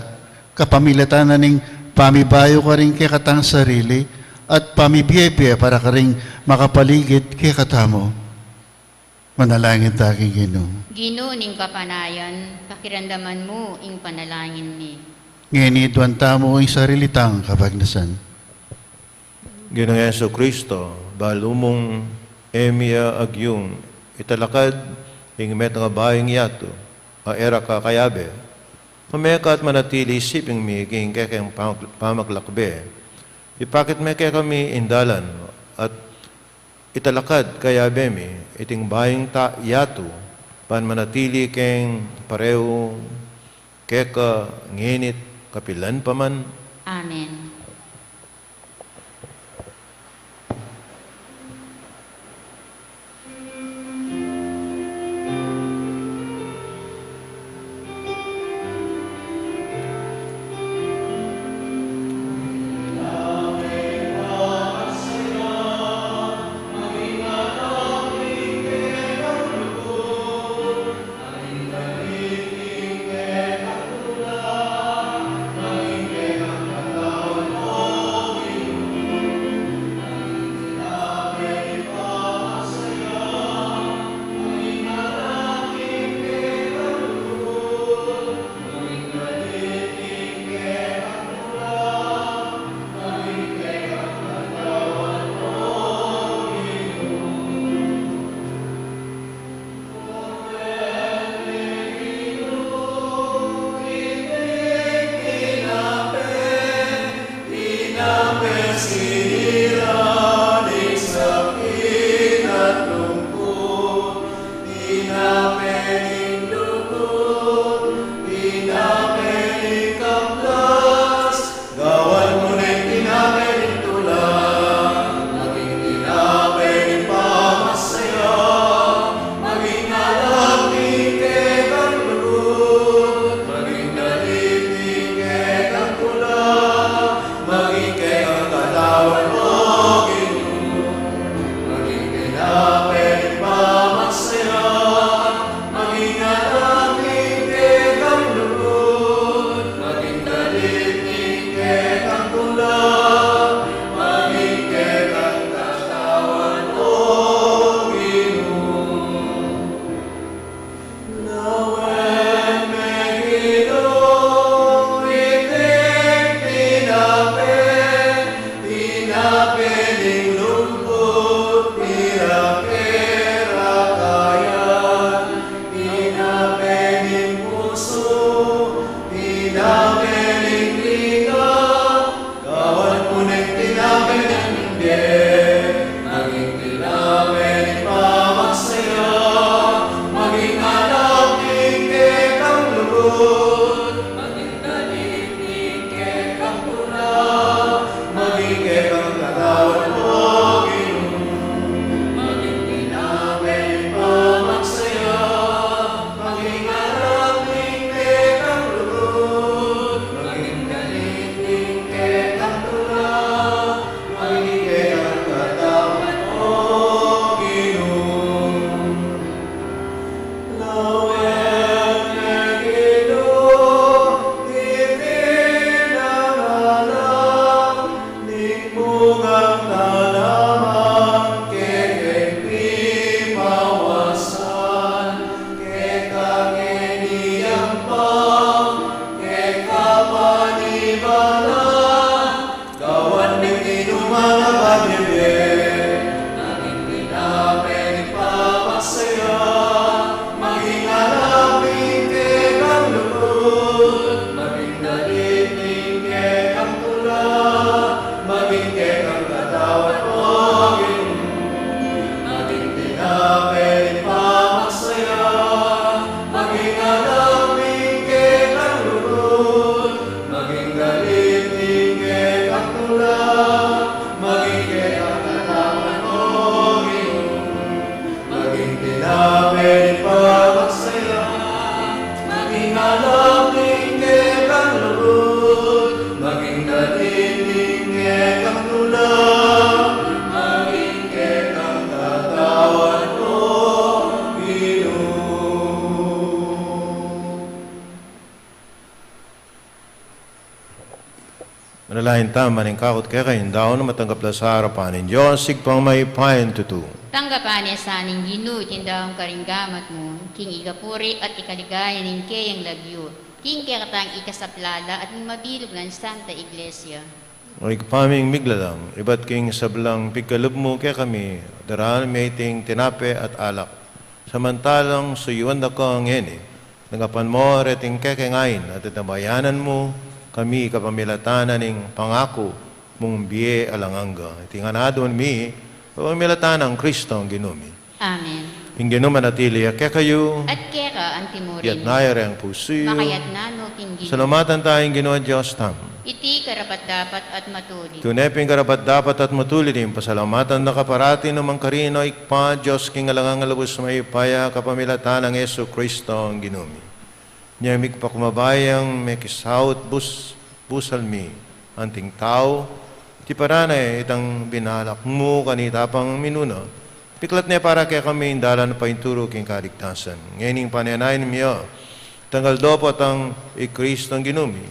kapamilatan na ning pamibayu karing kekatang sarili at pamibiebie para karing makapaligid kekatamu. Manalangin ta king Ginu. Ginu ning kapanayan, pakiramdaman mu ing panalangin mi. Ngeni duan tamu ing sarili tang kapagnasan. Ginung Jesu Kristo, balu mung e mi ya agyung italakad ing metung a bayung yatu a e ra ka kayabe, mame ka at manatili siping mi king kekeng pamag-, pamaglakbe. Ipakit me kekami ing dalan at italakad kayabe mi iting bayung ta-, yatu, ban manatili keng pareu keka ngeni't kapilan pa man. Amen. Alapin kekang lugud, maging dalim ing kekang tula, maging kekang katawan, O Ginu. Manalangin tamu, ing kakut kekayu ing daun a matanggap la sa arapan ning Dios, Ibpang mayupayang tutu. Tanggapan na sa ning Ginu iting daun karing gamat mu, king ikapuri at ikaligaya ning keyang lagyu, king kekatang ikasaplala at ning mabilug nang Santa Iglesia. O Ibpa ming miglalang, ibat king sablang pigkalub mu kekami, daralmi iting tinape at alak. Samantalang suyuan da ka ngeni, tanggapan mu reting kekeng ain at tatambayanan mu kami kapamilatan na ning pangaku mung bie alang angga. Iti ngan aduan mi kapamilatan nang Kristong Ginu mi. Amen. Ing Ginu manatili ya kekayu. At keka antimurin. Iyatas yu reng pusu yu. Makayatna no king Ginu. Salamatan taya ing Ginu a Dios tamu. Iti karapat-dapat at matulid. Tune pin karapat-dapat at matulid ing pasalamatan da ka parati, nu man karin, O Ibpa, Dios king alang angga, lubus mayupaya, kapamilatan nang Jesucristo a Ginu mi. Nya migpakumbaba yang mekisaut bus-, busal mi anting tau, tiparan na itang binalak mu kanita pang minuna. Piklat ne para kekami ing dalan paintulu king kaligtasan. Ngeni ing panenayun mi ya, tanggal dopo tang i Kristong Ginu mi,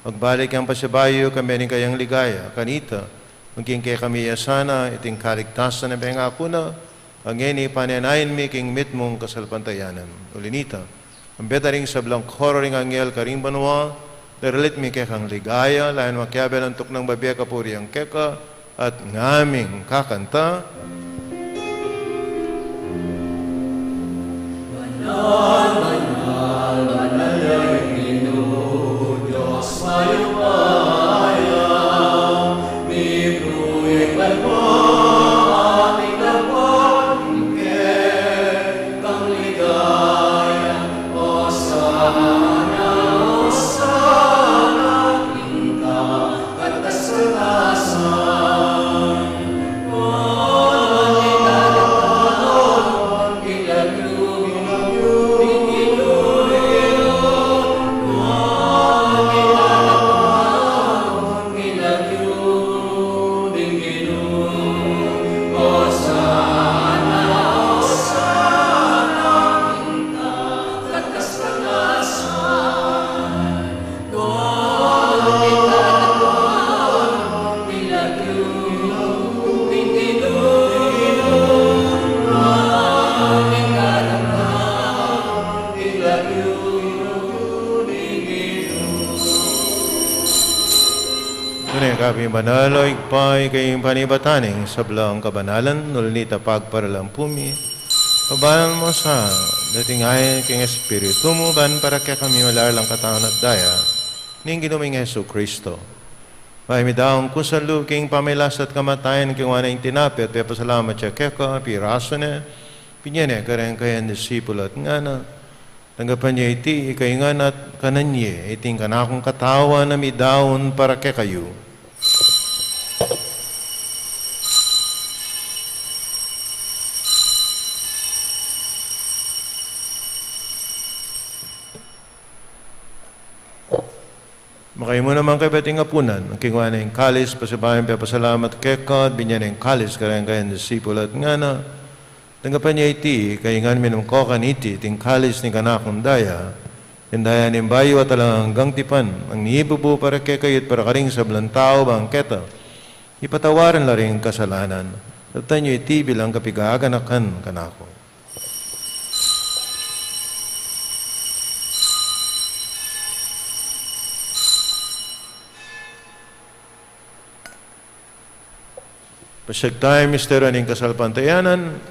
magbalik yang pasibayu kambe ning kayang ligaya kanita, maging kekami ya sana iting kaligtasan a pengaku na. Ngeni panenayun mi king mitmung kasalpantayanan. Uli nita, ambe da ring sablang koro ring anghel karing banua, daralit mi kekang ligaya, layan makiabe lang tuknang babie kapurian keka, at ngaming kakanta. Banal, banal, banal ya ing Ginu, Dios mayupaya, mibuyag banua at ing labuad ning kekang ligaya. Osana, Osana, ing kakatas-katasan. Tune kang banal, O Ibpa, ika ing panibatan ning sablang kabanalan, uli nita pagparalan pu mi, pabanan mu sa deting ain king Espiritu mu, ban para kekami malalang katawan at daya ning Ginu ming Jesucristo. Bayu mi daun kusang lub king pamilasa at kamatayan, kinua ne ing tinape at pepasalamat ya keka, pirasu ne, binie ne kareng kayang disipulu at ngana: Tanggapan ye iti kayungan at kanan ye, iti ing kanakung katawan a midaun para kekayu. Makayabe naman kayu king apunan, kinua ne ing kalis, pasibayu yang pepasalamat keka, binie ne ing kalis kareng kayang disipulu at ngana: Tanggapan ye iti kayungan, minum ko kaniti, iti ing kalis ning kanakung daya, ing daya ning bayu at alang anggang tipan, a mibubu para kekayu at para karing sablang tau, bang keta ipatawad la ring kasalanan. Daptan yu iti bilang kapigaganakan kanaku. Pasiag taya king misteryu ning kasalpantayanan.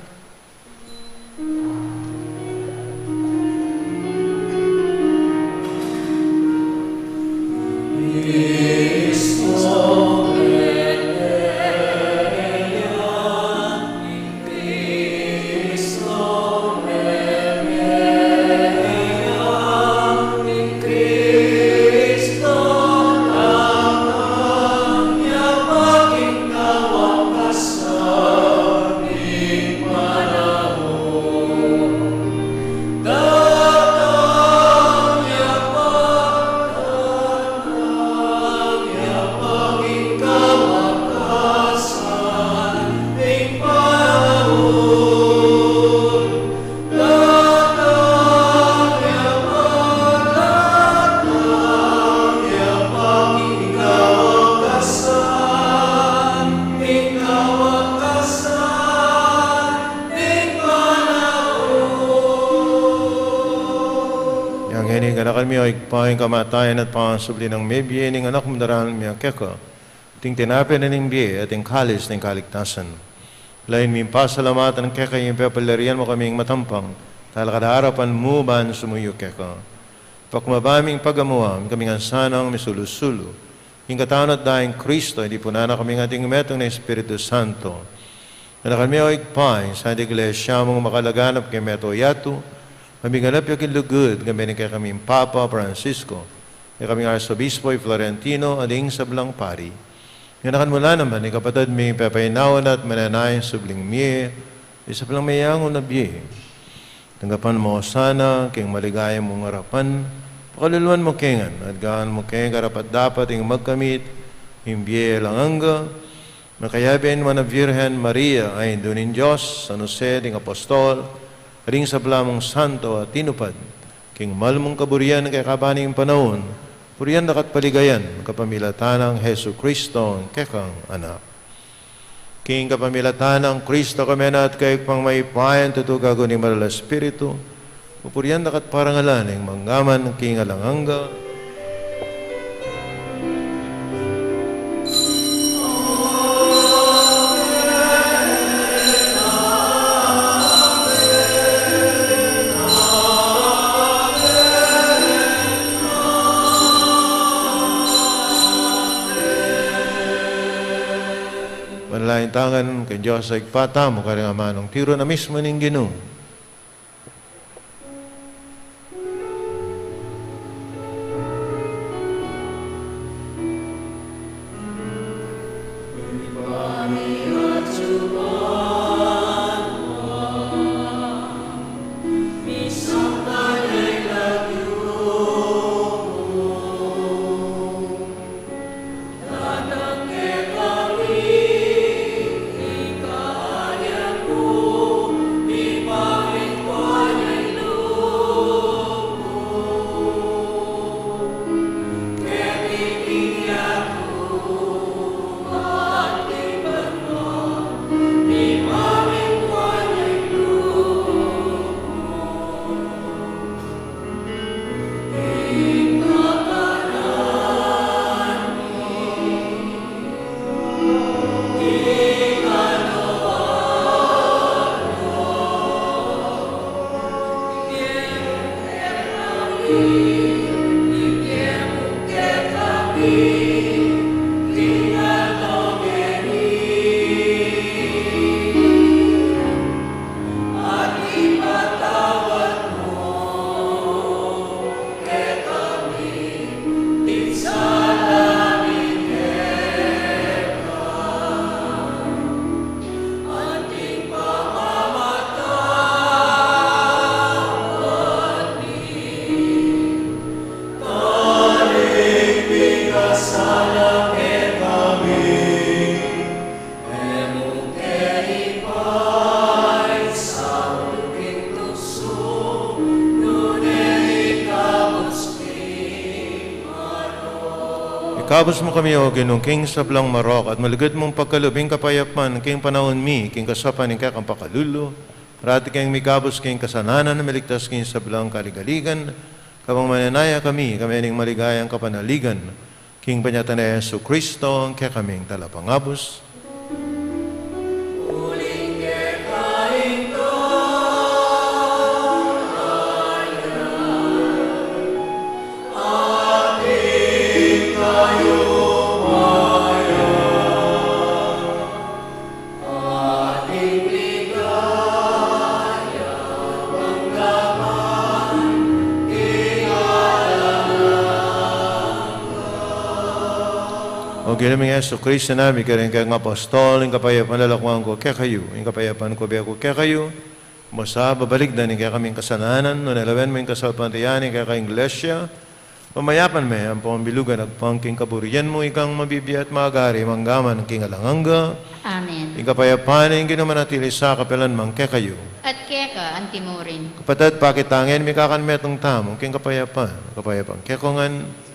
Ngeni ganakan mi, o Ibpa, ing kamatayan at pangasubli nang mebie ning Anak mu, daraun mi keka ing tinape ning bie at ing kalis ning kaligtasan. Lalu ming pasalamatan keka ing pepalyarian mu kaming matampang talakad king arapan mu ban sumuyu keka. Pakmaba ming pagamuan kami ngan sanang misulu-sulu king katawan at daya nang Kristo, ing tipunan na kami ngan ating metung na Espiritu Santo. Ganakan mi, o Ibpa, ing Santa Iglesia mung makalaganap king mabilug a yatu, mamiganap ya king lugud, kambe ning kekaming Papa Francisco, kekaming Arsobispo i Florentino, at ding sablang pari. Ganakan mu la naman ing kapatad ming pepainawa na at manenaya king subling mie, ing sablang meyangu na bie. Tanggapan mu la sana king maligaya mung arapan, pakaluluan mu kami ngan, at gawan mu kaming karapat-dapat ing magkamit king bie alang angga, makayabe ning Nuan a Virgen Maria, a Indu ning Dios, San Jose ding Apostol, at ding sabla mung santo a tinupad king mal mung kaburian kekaba ning panaun, purian da ka at paligayan kapamilatan nang Jesucristo, ing kekang Anak. King kapamilatan nang Kristo, kambe na at keka, mayupayang tutu, kayabe ning Banal a Espiritu, pupurian da ka at parangalan ing mangga man king alang angga. Manalangin tamu ngan king Dios a Ibpa tamu, karing amanung tiru na mismu ning Ginu. Ikabus mu kami, O Ginu, king sablang marok, at malugud mung pagkalub ing kapayapan king panaun mi, king kasaupan ning kekang pakalulu, parati kang mikabus king kasalanan, miligtas king sablang kaligaligan, kabang manenaya kami, kambe ning maligayang kapanaligan, king panyatang nang Jesucristo, ing kekaming Talapangabus. O Ginu ming Jesucristo, sinabi mu karing kekang apostol, ing kapayapan lalakwan ku kekayu, ing kapayapan ku bie ku kekayu. Mu sa babalikdan ing kekaming kasalanan, nune lawen mu ing kasalpantayanan ning kekang Iglesia, pamayapan me ampong bilugan agpang king kaburian mu, ikang mabibie at magari mangga man king alang angga. Amen. Ing kapayapan ning Ginu manatili sa kapilan man kekayu. At keka antimurin. Kapatad, pakit tang metung tamu king kapayapan, kapayapan kekongan.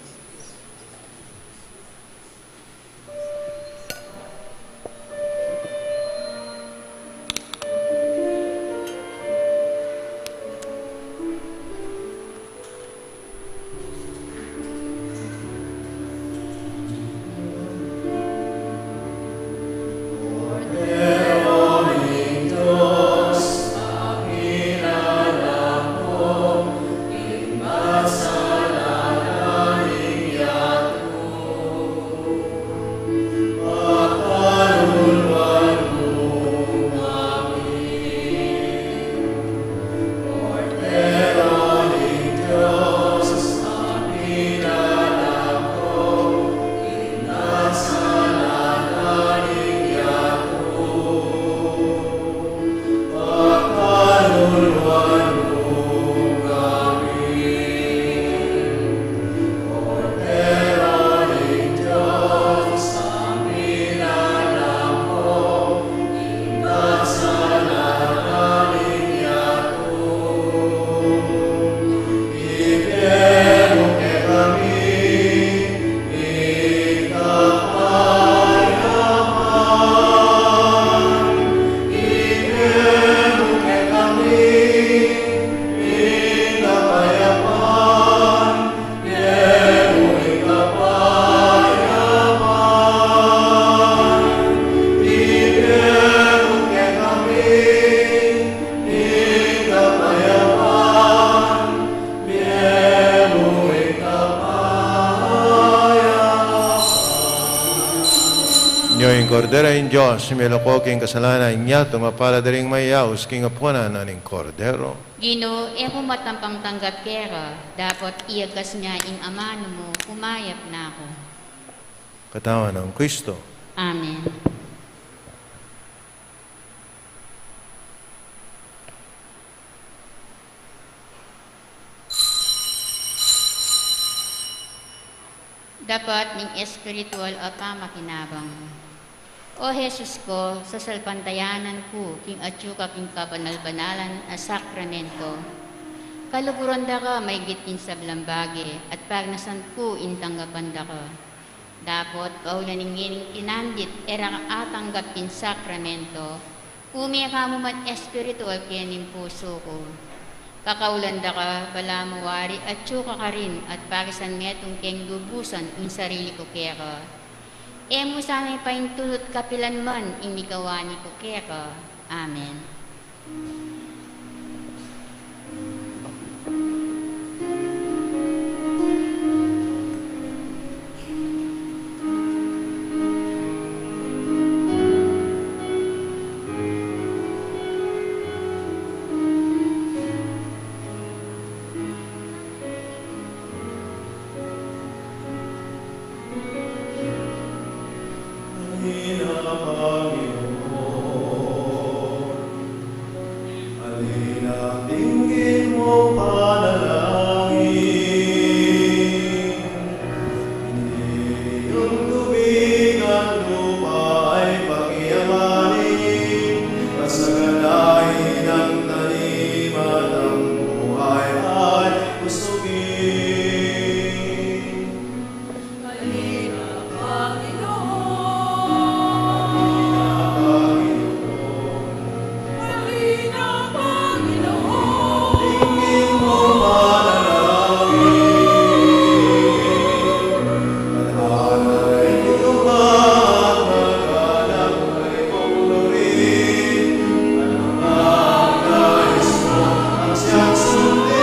Kordero ning Dios, milako king kasalanan ning yatu. Mapalad a ring mayaus king apunan ning Kordero. Ginu, e ku matampang tanggap keka, dapot iyagas me ing amanu mu, kumayap na ku. Katawan nang Kristo. Amen. Dapat ning espiritual a pamakinabang. O Jesus ko, sasalpantayanan ku king atyu ka king kabanal-banalan a sakramento. Kaluguran da ka maigit king sablang bage, at parnasan ku ing tanggapan da ka. Dapot kaulan ning ngening tinandit e ra ka atanggap king sakramento, ume ka mu man espiritual keni king pusu ku. Kakaulan da ka, balamu wari atyu ka karin at parisan metung keng lubusan ing sarili ku keka. E mu sana ipaintulut kapilan man ing migawani ku keka. Amen. Halina, Panginoon. Halina, dinggin mo panalangin. Ing tubig at lupa ay pakiyaman, pasaganahin ang tanim at ang buhay ay kusugin. Halina, Panginoon. Halina, Panginoon. Halina, Panginoon. Dinggin mo panalangin. Tadhana ay tutupad, maganap ay tutuparin. Ang nais mo ang siyang sundin.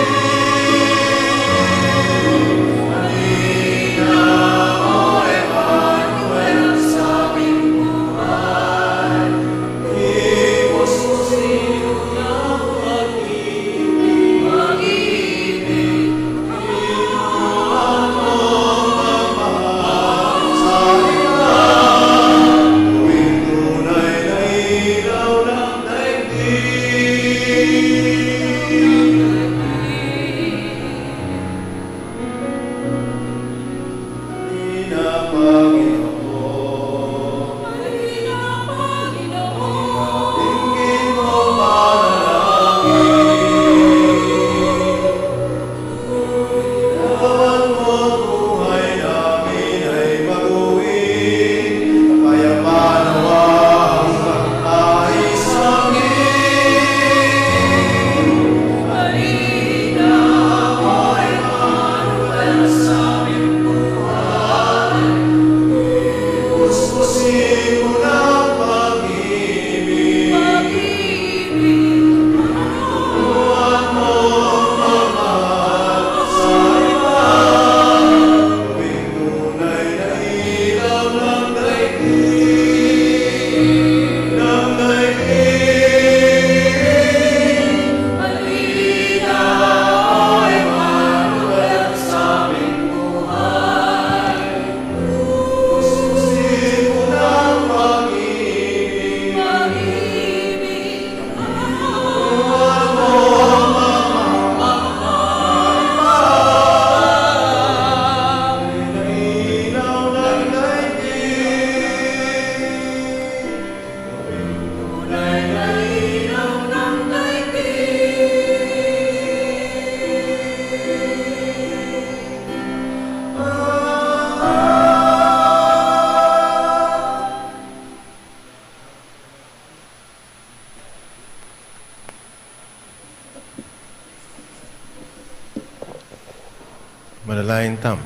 Manalangin tamu.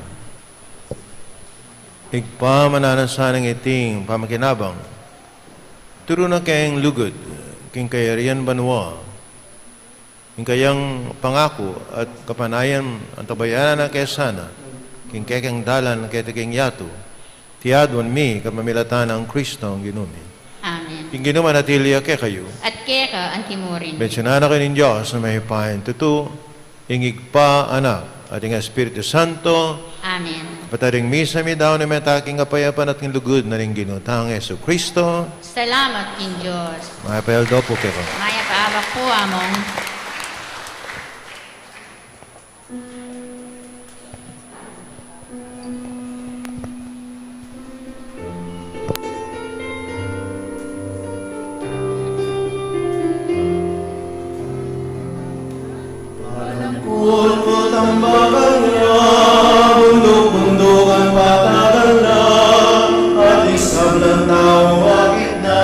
Ibpa, mananu sana ing ating pamakinabang, turu na keng lugud, king kayarian banua, ing kayang pangaku at kapanayan antabayanan na ke sana, king kekeng dalan keti king yatu, Iti aduan mi kapamilatan nang Kristong Ginu mi. Amen. Ing Ginu manatili ya kekayu. At keka antimurin. Bendisyonan na kayu ning Dios a mayupaya king tutu, ing Ibpa, Anak, at ing Espiritu Santo. Amen. Kapatad, ing misa mi daun na meta king kapayapan at king lugud na ning Ginu tang Jesucristo. Salamat king Dios. Mayap a aldo pu kekayu. Mayap a abak pu, Among. Kulkul tambakan ya, bunduk-bundukan patagan na, at ing sablang tau akit na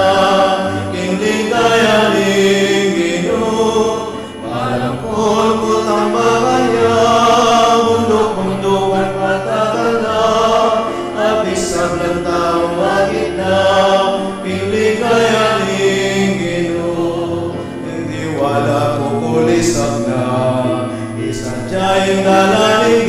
king ligaya ning Ginu. Balang kulkul tambakan ya, bunduk-bundukan patagan na, at ing sablang tau akit na king ligaya ning Ginu. Ing tiwala kukulisap na, isadya ing dalan ning